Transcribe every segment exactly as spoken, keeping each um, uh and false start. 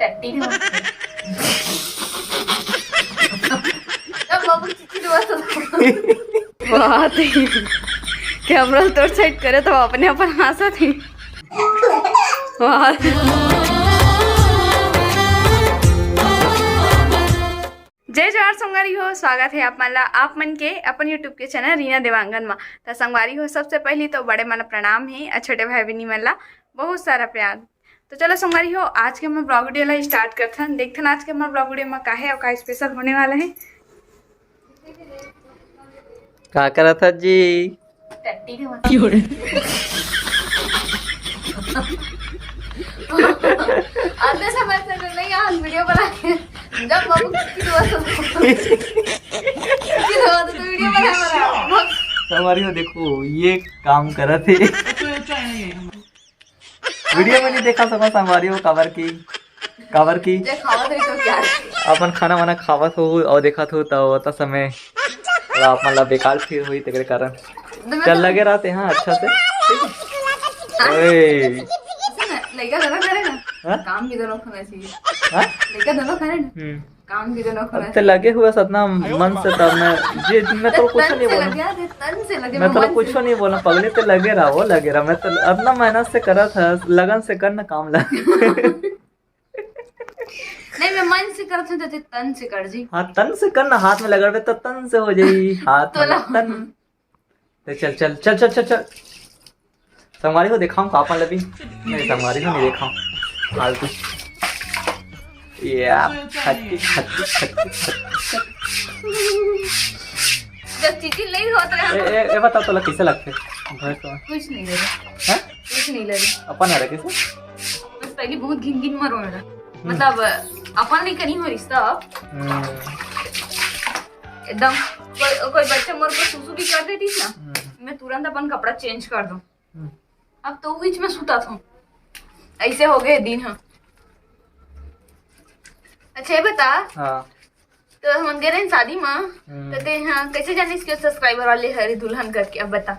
टट्टी नहीं होती। तब बाबू चिट्ठी देवा तो वाह, ते कैमरा तोर साइड करे तो अपने अपन हंसत हे। वाह। जय जोहार संगवारी हो, स्वागत है आप मन ला, आप मन के अपन YouTube के चैनल रीना देवांगन मा। त संगवारी हो, सबसे पहली तो बड़े मन ला प्रणाम है और छोटे भाई बहनी मन ला बहुत सारा प्यार। तो चलो संगवारी हो, आज के हमर ब्लॉग वीडियो ला स्टार्ट करथन। देखथन आज के हमर ब्लॉग वीडियो मा का है और का स्पेशल होने वाला है। का करत हस जी? टट्टी के मतलब। आते समय से नहीं, आज वीडियो बना के जब बाबू की दोस्त, की दोस्त तो वीडियो बना बना। संगवारी हो, देखो ये काम करत हे। वीडियो में नहीं देखा सको संगवारी हो, काबर की, काबर की जे खावत रही तो क्या? अपन खाना वाना खावत हो और देखत हो तो ओता समय थोड़ा अपन ला बेकार फील हुई, तेरे कारण तो मैं चल तो लगे रहते हैं अच्छा से। ठीक है? हाँ। ओए। सुन ना, लड़का दोनों करे ना, हाँ? काम भी दोनों होना चाहिए। हाँ? लड़का दोनों करे ना, हम्म। काम भी दोनों अब होना ते चाहिए। लगे हुए सतना मन से तब मैं, जे मैं तो तो कुछ तन नहीं से बोला। लगे, आज तन से लगे, मैं मैं तो मन कुछ से। नहीं बोला, पगली तो लगे रहा, वो लगे रहा। मैं तो अपना मेहनत से करा था, लगन से करना काम लगा। नहीं, मैं मन से करत हूँ, तो तन से कर जी। हाँ, तन से करना, हाथ में लगड़बे तो तन से हो जाई, हाथ तो में ला। तन। ले चल, चल, चल, चल, चल, चल। संगवारी को देखाऊं का अपन लबी? नहीं, संगवारी को नहीं देखाऊं। फालतू। ये आप खट्टी, खट्टी, खट्टी, खट्टी। जब चीची नहीं होत रहे ए, ए, ए, बता तोला कैसे लगथे? भैंस का? कुछ नहीं लगे। हैं? कुछ नहीं लगे। अपन हरे कैसे? बस पहले बहुत घिन घिन मरो मेरा। हम्म। मतलब, अपन नहीं करी हो रिश्ता। हम्म। एकदम कोई, कोई बच्चा मोर को सुसु भी कर देती ना, हम्म। मैं तुरंत अपन कपड़ा चेंज कर दूं। हम्म। अब तो बीच में सुता था, ऐसे हो गए दिन। हाँ, अच्छा ये बता, हाँ। तो हम गए रहे शादी में, हम्म। तो ते हाँ कैसे जाने इसके सब्सक्राइबर वाले हरे दुल्हन करके, अब बता।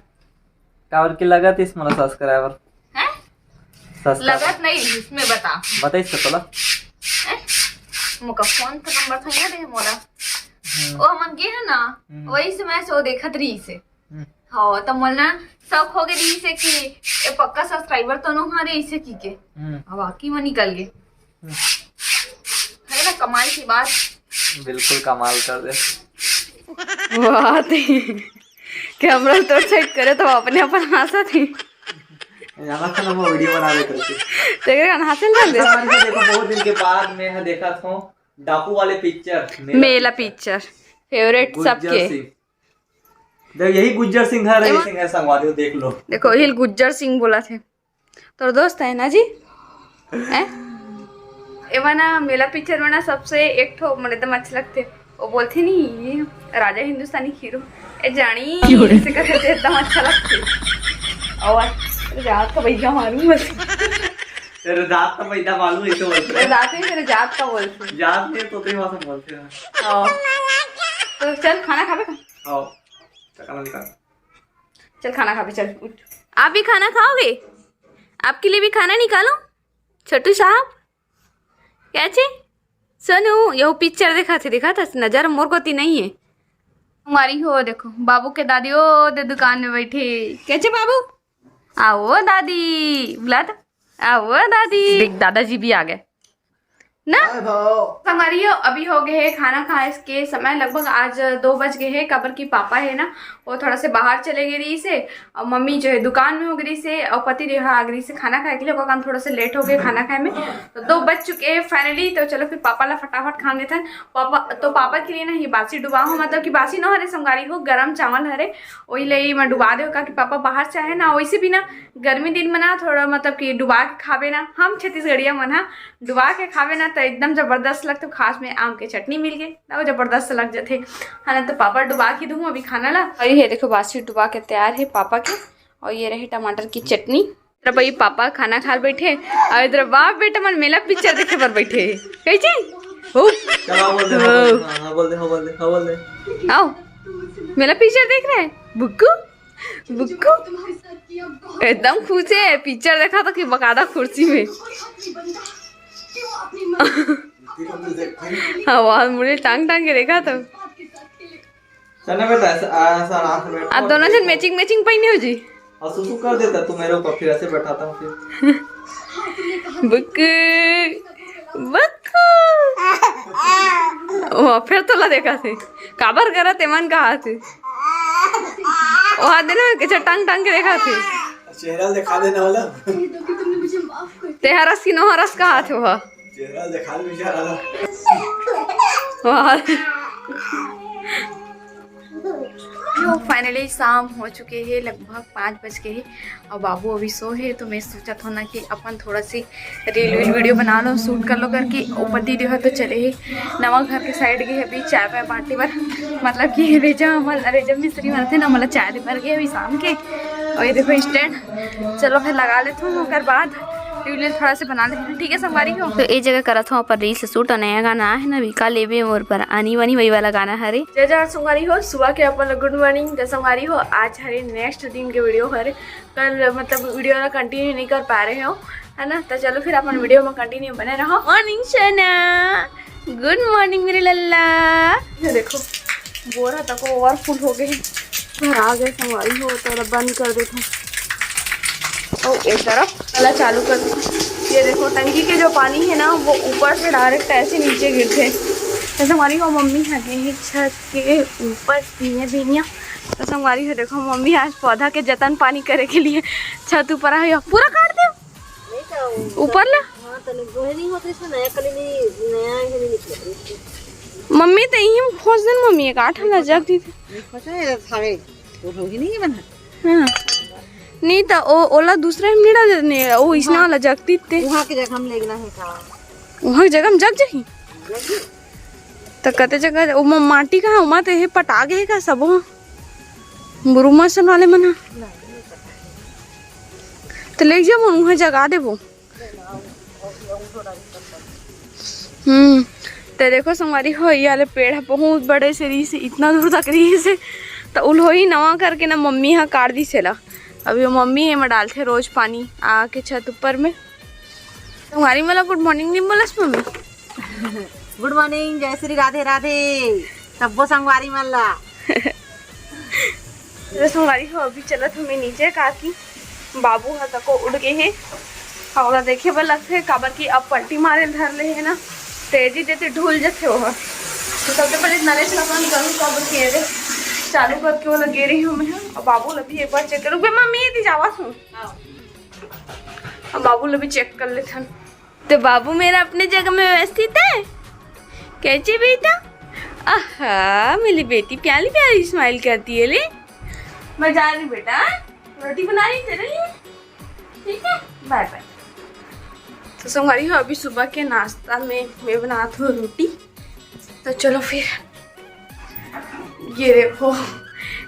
काबर के लगत इस मोला सब्सक्राइबर? हैं? सब्सक्राइबर। लगत नहीं, इसमें बता। बताइस का तोला? हैं? मोका फोन का नंबर था ना दे मोला। हम्म। वो हमन गे है ना, हम्म। वही से मैं सो देखत रही से। हम्म। हाँ, तो मोला ना शौक हो गई से कि ए पक्का सब्सक्राइबर तो नो हरे इसे की के। हम्म। अब वाकई में निकल गए। हम्म। है ना कमाल की बात? बिल्कुल कमाल कर दे। वाह, ते कैमरा तोर साइड करे तो अपने अपन हंसत हे। यहाँ से ना वो वीडियो बना ले करके। तेरे का हंसे लग दे। हमारे को देखो, बहुत दिन के बाद मैं यहाँ देखा था डाकू वाले पिक्चर, मेला मेला पिक्चर। पिक्चर, फेवरेट गुज्जर सबके। सिंह। देख, यही गुज्जर सिंह है, रही एमा सिंह है, संगवारी हो, देख लो। देखो, यही गुज्जर सिंह बोला थे। तोर दोस्त है ना जी? हैं? एमा ना मेला पिक्चर में ना सबसे एक ठो मोला एकदम अच्छा लगथे। वो बोलथे नी, राजा हिंदुस्तानी हीरो। ए जानी, क्यों रे? इसे कहते थे, एकदम अच्छा लगथे। और तेरे जात का भैया मालूम बस। तेरे जात का भैया मालूम, इसे बोलथे। तेरे जात नहीं, तेरे जात का बोलथे। जात नहीं, तो तेरे वहाँ से बोलथे हैं। हाँ। तो चल, खाना खाबे का? आओ, चल, खाना निकाल। चल, खाना खाबे, चल, उठ। आप भी खाना खाओगे? आपके लिए भी खाना निकालो, छोटू साहब। क्या चे? सोनू, यो पिक्चर देखा थे, देखा था, नजर मोर कोती नहीं है। हमारी हो, देखो, बाबू के दादी, ओ, दे दुकान में बैठे। क्या चे बाबू? आओ दादी, बुला तो। आओ दादी। देख, दादाजी भी आ गए। ना? हाय भाव। संगवारी हो, अभी हो गए है खाना खाए के समय, लगभग आज दो बज गए है, काबर की पापा है ना, वो थोड़ा से बाहर चले गए रही से, और मम्मी जो है दुकान में हो गई से, और पति देव आ गई से खाना खाए के लिए, ओकर कारण थोड़ा से लेट हो गए खाना खाए में, तो दो बज चुके हैं फाइनली। तो चलो फिर पापा ला फटाफट खान देथन। पापा, तो पापा के लिए ना ये बासी डुबा हो, मतलब कि बासी न हरे संगवारी हो, गरम चावल हरे, वही ले मैं डुबा दे, काकि पापा बाहर से आए ना, वैसे भी ना गर्मी दिन में ना थोड़ा मतलब कि डुबा के खाबे ना, हम छत्तीसगढ़िया मन हा डुबा के खाबे ना तो एकदम जबरदस्त लगथे। खास में आम के चटनी मिल गए ना, वो जबरदस्त लग जाथे, है ना। तो पापा डुबा के दूँ अभी खाना ला। और ये देखो बासी डुबा के तैयार है पापा के। और ये रहे टमाटर की चटनी। इधर भाई पापा खाना खा बैठे और इधर बाप बेटा मन मेला पिक्चर देखे पर बैठे। कैसे? हो? चल, हाँ, बोल दे, हाँ, बोल दे, हाँ, हाँ, बोल दे, हाँ, बोल दे, हाँ, बोल दे। आओ, मेला पिक्चर देख रहे हैं बुक्कू। बुक्कू एकदम खुश है, पिक्चर देखा तो कि बकायदा कुर्सी में। हाँ, वहाँ मुड़े टांग टांग के देखा तो। चल ना बेटा, ऐसा, ऐसा आराम से बैठ। आप दोनों जन मैचिंग मैचिंग पहने हो जी। और सुसु कर देता तू मेरे ऊपर, फिर ऐसे बैठाता हूँ फिर। Book, book. वो फिर तोला देखा थे, काबर करा ते मन कहा थे। वहाँ देना कैसे टांग टांग के देखा थे। चेहरा दिखा देना वाला। ते हरस की नो हरस कहा थे वह। चेहरा दिखा दे बेचारा। वाह। तो फाइनली शाम हो चुके हैं, लगभग पाँच बज के है और बाबू अभी सो है। तो मैं सोचा था ना कि अपन थोड़ा सी रील वील वीडियो बना लो, शूट कर लो करके। ऊपर दीदी हो तो चले ही नवा घर के साइड गए अभी चाय पाय बांटे बर, मतलब कि रेजा हमर रेजा मिस्त्री मन थे ना, मतलब चाय दे बर गए अभी शाम के। और ये देखो स्टैंड, चलो फिर लगा लेते हैं, ओकर बाद रील थोड़ा से बना लेते हैं, ठीक है संगवारी हो। तो ये जगह करत हो अपन रील से शूट, नया गाना है ना विका लेबे मोर पर आनी वानी वही वाला गाना हरे। जय जय संगवारी हो, सुबह के अपन गुड मॉर्निंग। जय संगवारी हो, आज हरे नेक्स्ट दिन के वीडियो हरे, कल मतलब वीडियो ना कंटिन्यू नहीं कर पा रहे हो है ना, तो चलो फिर अपन वीडियो में कंटिन्यू बने रहो। मॉर्निंग शना, गुड मॉर्निंग मेरे लल्ला। ये देखो बोरा तक ओवर फुल हो गए, घर आ गए संगवारी हो तो बंद कर देते हैं। और एक तरफ वाला चालू कर, ये देखो टंकी के जो पानी है ना वो ऊपर से डायरेक्ट ऐसे नीचे गिरते हैं। तो संगवारी हो मम्मी है गई है छत के ऊपर पीने पीनिया। तो संगवारी हो देखो मम्मी आज पौधा के जतन पानी करे के लिए छत ऊपर आए हो। पूरा काट दे ऊपर ला। हाँ, तने गोहे नहीं होते इसमें नया कली नहीं, नया ही नहीं निकले। मम्मी तो यही खोज देन मम्मी एक आठ वाला जग दी थे। नहीं खोजा है, सारे वो लोग ही नहीं बना। हाँ। नहीं तो ओ ओला दूसरे हम नहीं डाल देते, ओ इसना वाला जग दी थे। वहाँ की जगह हम लेना है का? वहाँ की जगह हम जग जाही। तो कते जगह ओ म-, माटी का उमा ते हे पटा गए का सब हो? बुरुमा सन वाले मना। तो ले जा मन उहाँ जगा देबो। हम्म। तो देखो संगवारी हो, ये वाले पेड़ ह बहुत बड़े से रही से, इतना दूर तक रही से। तो उल्होई नवा करके ना मम्मी हा काट दी सेला। अभी वो मम्मी एमा डालथे रोज पानी आके छत ऊपर में। संगवारी मला गुड मॉर्निंग नहीं बोलस मम्मी? गुड मॉर्निंग, जय श्री राधे राधे सब्बो संगवारी मन ला। तो संगवारी हो, अभी चलत हमें नीचे काकी, बाबू ह तको उठ गए हे। ओला देखे बर लगथे, काबर कि अब पलटी मारे ल धर ले हे ना, तेजी देते ढुल जथे ओह। तो सबसे पहले नरेश ला फोन करूँ, काबर कि ये दे चालू करके ओला गे रही हूँ मैं। अब बाबू ला भी एक बार चेक करूँ। बे मम्मी, ये दी जावत हूँ। अब बाबू ला भी चेक कर लेथन। तो बाबू मेरा अपने जगह में व्यवस्थित है। कैसे बेटा? आहा, मेरी बेटी प्यारी प्यारी स्माइल करती है। ले, मैं जा रही बेटा, रोटी बना रही तेरे लिए, ठीक है? बाय बाय। तो संगवारी हो, अभी सुबह के नाश्ता में मैं बनात हूँ रोटी। तो चलो फिर, ये देखो,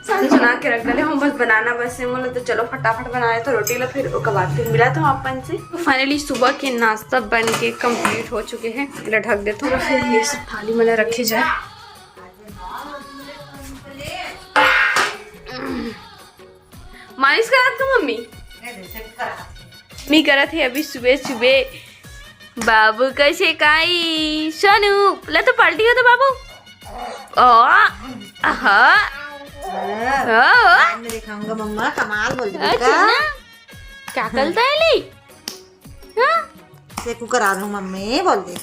सान सुना के रख दे हूँ, बस बनाना बस है मोला। तो चलो फटाफट बना लेते रोटी ला, फिर ओकर बाद फिर मिला था अपन से। तो फाइनली सुबह के नाश्ता बन के कंप्लीट हो चुके हैं। इला ढक देता हूँ, फिर ये सब थाली में रखे जाए। मालिश करत का मम्मी? मम्मी करत है अभी सुबह सुबह बाबू का सेकाई। सोनू, ला तो पलटी हो तो बाबू। ओ, आहा। ओ। बाद में दिखाऊंगा मम्मा, कमाल बोल रही अच्छा का? ना? क्या करता है ले? हाँ? से कुकर आ रहा हूँ मम्मी, बोल दे।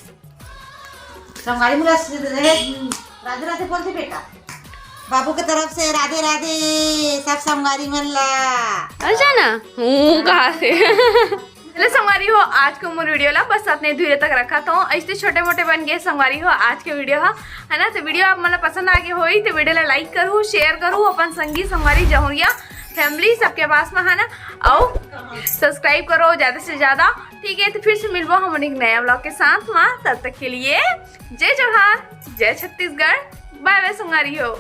संगवारी मुला से दे दे। राधे राधे बोल दे बेटा। बाबू के तरफ से राधे राधे सब संगवारी मन ला। अच्छा ना? हूँ, कहाँ से? चलो संगवारी हो, आज के मोर वीडियो ला बस अतने दूर तक रखा तो ऐसे छोटे मोटे बन गए संगवारी हो आज के वीडियो हा, है ना? तो वीडियो आप मतलब पसंद आ गए होई तो वीडियो ला लाइक करू, शेयर करू अपन संगी संगवारी जहुरिया फैमिली सबके पास में, है ना? और सब्सक्राइब करो ज्यादा से ज्यादा, ठीक है? तो फिर से मिलबो हम एक नया ब्लॉग के साथ में, तब तक के लिए जय जोहार, जय छत्तीसगढ़, बाय बाय संगवारी हो।